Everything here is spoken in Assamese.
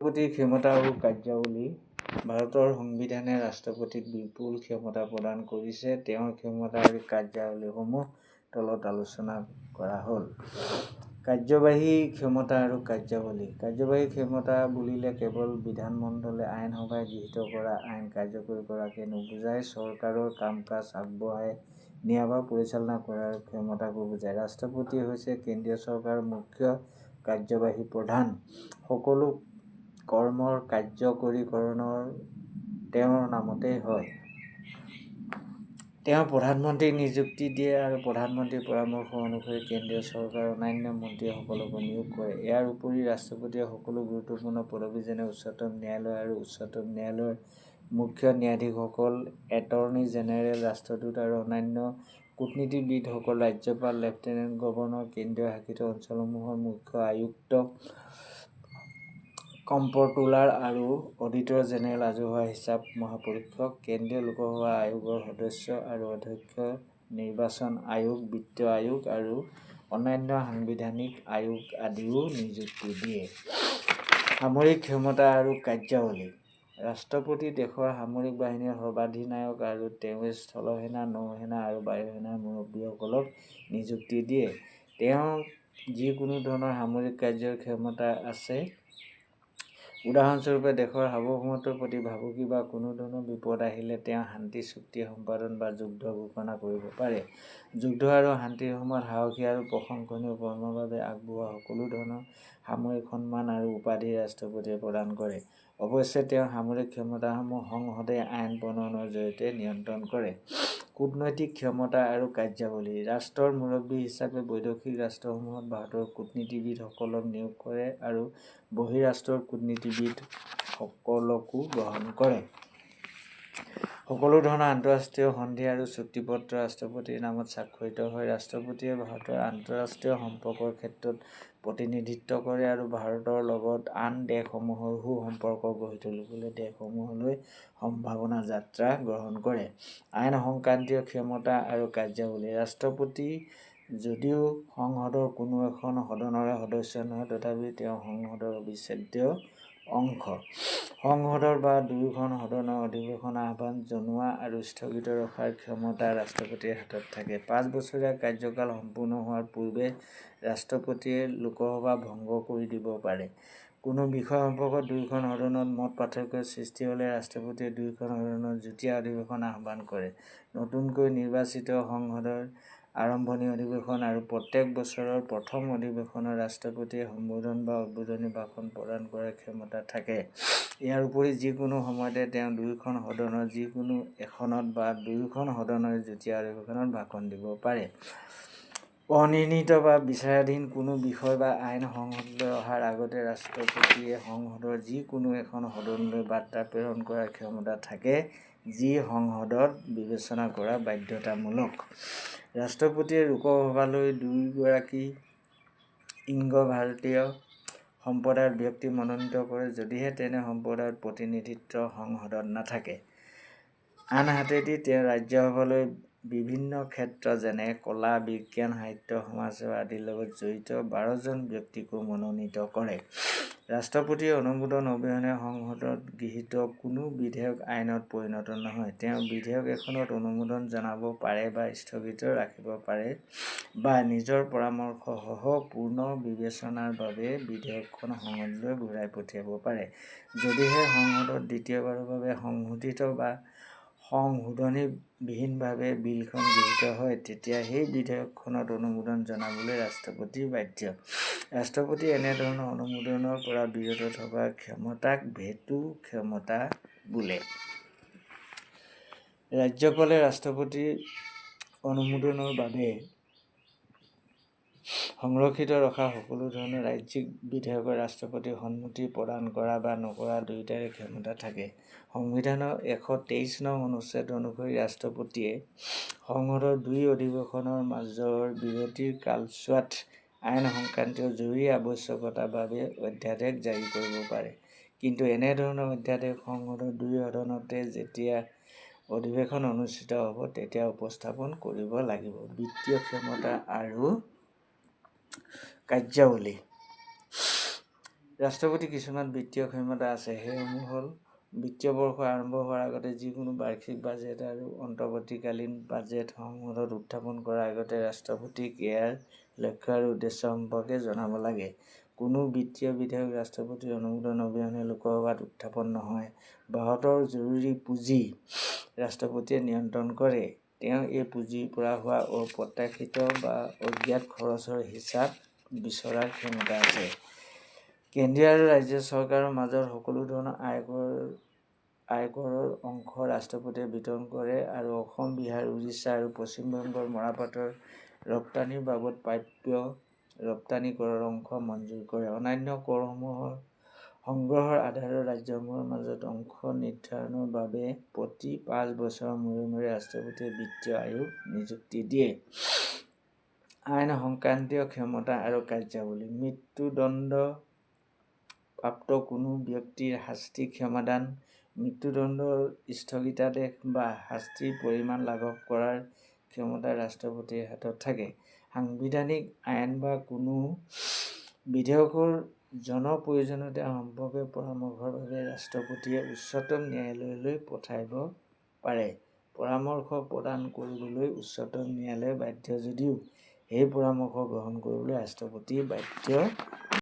ৰাষ্ট্ৰপতিৰ ক্ষমতা আৰু কাৰ্যাৱলী। ভাৰতৰ সংবিধানে ৰাষ্ট্ৰপতিক বিপুল ক্ষমতা প্ৰদান কৰিছে। তেওঁৰ ক্ষমতা আৰু কাৰ্যাৱলীসমূহ তলত আলোচনা কৰা হ'ল। কাৰ্যবাহী ক্ষমতা আৰু কাৰ্যাৱলী। কাৰ্যবাহী ক্ষমতা বুলিলে কেৱল বিধানমণ্ডলে আইনসভাই গৃহীত কৰা আইন কাৰ্যকৰী কৰাকে নুবুজায়, চৰকাৰৰ কাম-কাজ আগবঢ়াই নিয়া বা পৰিচালনা কৰাৰ ক্ষমতাকো বুজায়। ৰাষ্ট্ৰপতি হৈছে কেন্দ্ৰীয় চৰকাৰৰ মুখ্য কাৰ্যবাহী প্ৰধান। সকলো কৰ্মৰ কাৰ্যকৰীকৰণ তেওঁৰ নামতেই হয়। তেওঁ প্ৰধানমন্ত্ৰীক নিযুক্তি দিয়ে আৰু প্ৰধানমন্ত্ৰীৰ পৰামৰ্শ অনুসৰি কেন্দ্ৰীয় চৰকাৰৰ অন্যান্য মন্ত্ৰীসকলকো নিয়োগ কৰে। ইয়াৰ উপৰি ৰাষ্ট্ৰপতিয়ে সকলো গুৰুত্বপূৰ্ণ পদবী যেনে উচ্চতম ন্যায়ালয় আৰু উচ্চতম ন্যায়ালয়ৰ মুখ্য ন্যায়াধীশসকল, এটৰ্নী জেনেৰেল, ৰাষ্ট্ৰদূত আৰু অন্যান্য কূটনীতিবিদসকল, ৰাজ্যপাল, লেফটেনেণ্ট গৱৰ্ণৰ, কেন্দ্ৰীয় শাসিত অঞ্চলসমূহৰ মুখ্য আয়ুক্ত, কম্পট্ৰোলাৰ আৰু অডিটৰ জেনেৰেল, ৰাজহুৱা হিচাপ মহাপৰীক্ষক, কেন্দ্ৰীয় লোকসেৱা আয়োগৰ সদস্য আৰু অধ্যক্ষ, নিৰ্বাচন আয়োগ, বিত্ত আয়োগ আৰু অন্যান্য সাংবিধানিক আয়োগ আদিও নিযুক্তি দিয়ে। সামৰিক ক্ষমতা আৰু কাৰ্যাৱলী। ৰাষ্ট্ৰপতি দেশৰ সামৰিক বাহিনীৰ সৰ্বাধিনায়ক আৰু তেওঁৱেই স্থলসেনা, নৌসেনা আৰু বায়ুসেনাৰ মুৰব্বীসকলক নিযুক্তি দিয়ে। তেওঁৰ যিকোনো ধৰণৰ সামৰিক কাৰ্যৰ ক্ষমতা আছে। উদাহৰণস্বৰূপে দেশৰ সাৰ্বভৌমত্বৰ প্ৰতি ভাবুকি বা কোনো ধৰণৰ বিপদ আহিলে তেওঁ শান্তি চুক্তি সম্পাদন বা যুদ্ধ ঘোষণা কৰিব পাৰে। যুদ্ধ আৰু শান্তিৰ সময়ত সাহসী আৰু প্ৰশংসনীয় কৰ্মৰ বাবে আগবঢ়োৱা সকলো ধৰণৰ সামৰিক সন্মান আৰু উপাধি ৰাষ্ট্ৰপতিয়ে প্ৰদান কৰে। অৱশ্যে তেওঁৰ সামৰিক ক্ষমতাসমূহ সংসদে আইন প্ৰণয়নৰ জৰিয়তে নিয়ন্ত্ৰণ কৰে। কূটনৈতিক ক্ষমতা আৰু কাৰ্যাৱলী। ৰাষ্ট্ৰৰ মুৰব্বী হিচাপে বৈদেশিক ৰাষ্ট্ৰসমূহত ভাৰতৰ কূটনীতিবিদসকলক নিয়োগ কৰে আৰু বহিঃৰাষ্ট্ৰৰ কূটনীতিবিদসকলকো গ্ৰহণ কৰে। সকলো ধৰণৰ আন্তঃৰাষ্ট্ৰীয় সন্ধি আৰু চুক্তিপত্ৰ ৰাষ্ট্ৰপতিৰ নামত স্বাক্ষৰিত হয়। ৰাষ্ট্ৰপতিয়ে ভাৰতৰ আন্তঃৰাষ্ট্ৰীয় সম্পৰ্কৰ ক্ষেত্ৰত প্ৰতিনিধিত্ব কৰে আৰু ভাৰতৰ লগত আন দেশসমূহৰ সু-সম্পৰ্ক গঢ়ি তুলিবলৈ দেশসমূহলৈ সম্ভাৱনা যাত্ৰা গ্ৰহণ কৰে। আইন সংক্ৰান্তীয় ক্ষমতা আৰু কাৰ্যাৱলী। ৰাষ্ট্ৰপতি যদিও সংসদৰ কোনো এখন সদনৰে সদস্য নহয়, তথাপি তেওঁ সংসদৰ অবিচ্ছেদ্য অংশ। সংসদৰ বা দুয়োখন সদনৰ অধিৱেশন আহ্বান জনোৱা আৰু স্থগিত ৰখাৰ ক্ষমতা ৰাষ্ট্ৰপতিৰ হাতত থাকে। 5 বছৰীয়া কাৰ্যকাল সম্পূৰ্ণ হোৱাৰ পূৰ্বে ৰাষ্ট্ৰপতিয়ে লোকসভা ভংগ কৰি দিব পাৰে। কোনো বিষয় সম্পৰ্কত দুয়োখন সদনত মত পাৰ্থক্যৰ সৃষ্টি হ'লে ৰাষ্ট্ৰপতিয়ে দুয়োখন সদনৰ যুটীয়া অধিৱেশন আহ্বান কৰে। নতুনকৈ নিৰ্বাচিত সংসদৰ আৰম্ভণি অধিৱেশন আৰু প্ৰত্যেক বছৰৰ প্ৰথম অধিৱেশনত ৰাষ্ট্ৰপতিয়ে সম্বোধন বা উদ্বোধনী ভাষণ প্ৰদান কৰাৰ ক্ষমতা থাকে। ইয়াৰ উপৰি যিকোনো সময়তে তেওঁ দুয়োখন সদনৰ যিকোনো এখনত বা দুয়োখন সদনৰে যুটীয়া অধিৱেশনত ভাষণ দিব পাৰে। অনিৰ্ণীত বা বিচাৰাধীন কোনো বিষয় বা আইন সংসদলৈ অহাৰ আগতে ৰাষ্ট্ৰপতিয়ে সংসদৰ যিকোনো এখন সদনলৈ বাৰ্তা প্ৰেৰণ কৰাৰ ক্ষমতা থাকে, যি সংসদত বিবেচনা কৰা বাধ্যতামূলক। ৰাষ্ট্ৰপতিয়ে লোকসভালৈ দুগৰাকী ইংগ ভাৰতীয় সম্প্ৰদায়ৰ ব্যক্তি মনোনীত কৰে, যদিহে তেনে সম্প্ৰদায়ৰ প্ৰতিনিধিত্ব সংসদত নাথাকে। আনহাতেদি তেওঁ ৰাজ্যসভালৈ বিভিন্ন ক্ষেত্ৰ যেনে কলা, বিজ্ঞান, সাহিত্য, সমাজসেৱা আদিৰ লগত জড়িত 12জন ব্যক্তিকো মনোনীত কৰে। ৰাষ্ট্ৰপতিৰ অনুমোদন অবিহনে সংসদত গৃহীত কোনো বিধেয়ক আইনত পৰিণত নহয়। তেওঁ বিধেয়ক এখনত অনুমোদন জনাব পাৰে বা স্থগিত ৰাখিব পাৰে বা নিজৰ পৰামৰ্শসহ পুনৰ বিবেচনাৰ বাবে বিধেয়কখন সংসদলৈ ঘূৰাই পঠিয়াব পাৰে। যদিহে সংসদত দ্বিতীয়বাৰৰ বাবে সংশোধিত বা সংশোধনীবিহীনভাৱে বিলখন গৃহীত হয়, তেতিয়া সেই বিধেয়কখনত অনুমোদন জনাবলৈ ৰাষ্ট্ৰপতি বাধ্য। ৰাষ্ট্ৰপতিৰ এনেধৰণৰ অনুমোদনৰ পৰা বিৰত থকাৰ ক্ষমতাক ভেটো ক্ষমতা বোলে। ৰাজ্যপালে ৰাষ্ট্ৰপতিৰ অনুমোদনৰ বাবে সংৰক্ষিত ৰখা সকলো ধৰণৰ ৰাজ্যিক বিধেয়কত ৰাষ্ট্ৰপতিৰ সন্মতি প্ৰদান কৰা বা নকৰা দুয়োটাৰে ক্ষমতা থাকে। সংবিধানৰ 123 নং অনুচ্ছেদ অনুসৰি ৰাষ্ট্ৰপতিয়ে সংসদৰ দুই অধিৱেশনৰ মাজৰ বিৰতিৰ কালছোৱাত আইন সংক্ৰান্তীয় জৰুৰী আৱশ্যকতাৰ বাবে অধ্যাদেশ জাৰি কৰিব পাৰে। কিন্তু এনেধৰণৰ অধ্যাদেশ সংসদৰ দুয়ো সদনতে যেতিয়া অধিৱেশন অনুষ্ঠিত হ'ব তেতিয়া উপস্থাপন কৰিব লাগিব। বিত্তীয় ক্ষমতা আৰু কাৰ্যাৱলী। ৰাষ্ট্ৰপতিৰ কিছুমান বিত্তীয় ক্ষমতা আছে। সেইসমূহ হ'ল বিত্তীয় বৰ্ষ আৰম্ভ হোৱাৰ আগতে যিকোনো বাৰ্ষিক বাজেট আৰু অন্তৰ্বৰ্তীকালীন বাজেট সংসদত উত্থাপন কৰাৰ আগতে ৰাষ্ট্ৰপতিক ইয়াৰ লক্ষ্য আৰু উদ্দেশ্য সম্পৰ্কে জনাব লাগে। কোনো বিত্তীয় বিধেয়ক ৰাষ্ট্ৰপতিৰ অনুমোদন অবিহনে লোকসভাত উত্থাপন নহয়। ভাৰতৰ জৰুৰী পুঁজি ৰাষ্ট্ৰপতিয়ে নিয়ন্ত্ৰণ কৰে। তেওঁ এই পুঁজিৰ পৰা হোৱা অপ্ৰত্যাশিত বা অজ্ঞাত খৰচৰ হিচাপ বিচৰাৰ ক্ষমতা আছে। কেন্দ্ৰীয় আৰু ৰাজ্য চৰকাৰৰ মাজত সকলো ধৰণৰ আয়কৰৰ অংশ ৰাষ্ট্ৰপতিয়ে বিতৰণ কৰে আৰু অসম, বিহাৰ, উৰিষ্যা আৰু পশ্চিমবংগৰ মৰাপাটৰ ৰপ্তানিৰ বাবদ প্ৰাপ্য ৰপ্তানি কৰৰ অংশ মঞ্জুৰ কৰে। অন্যান্য কৰসমূহৰ সংগ্ৰহৰ আধাৰত ৰাজ্যসমূহৰ মাজত অংশ নিৰ্ধাৰণৰ বাবে প্ৰতি 5 বছৰৰ মূৰে মূৰে ৰাষ্ট্ৰপতিয়ে বিত্তীয় আয়োগ নিযুক্তি দিয়ে। আইন সংক্ৰান্তীয় ক্ষমতা আৰু কাৰ্যাৱলী। মৃত্যুদণ্ড প্ৰাপ্ত কোনো ব্যক্তিৰ শাস্তি ক্ষমাদান, মৃত্যুদণ্ডৰ স্থগিতাদেশ বা শাস্তিৰ পৰিমাণ লাঘৱ কৰাৰ ক্ষমতা ৰাষ্ট্ৰপতিৰ হাতত থাকে। সাংবিধানিক আইন বা কোনো বিধেয়কৰ জনপ্ৰয়োজনীয়তা সম্পৰ্কে পৰামৰ্শৰ বাবে ৰাষ্ট্ৰপতিয়ে উচ্চতম ন্যায়ালয়লৈ পঠাব পাৰে। পৰামৰ্শ প্ৰদান কৰিবলৈ উচ্চতম ন্যায়ালয় বাধ্য যদিও সেই পৰামৰ্শ গ্ৰহণ কৰিবলৈ ৰাষ্ট্ৰপতি বাধ্য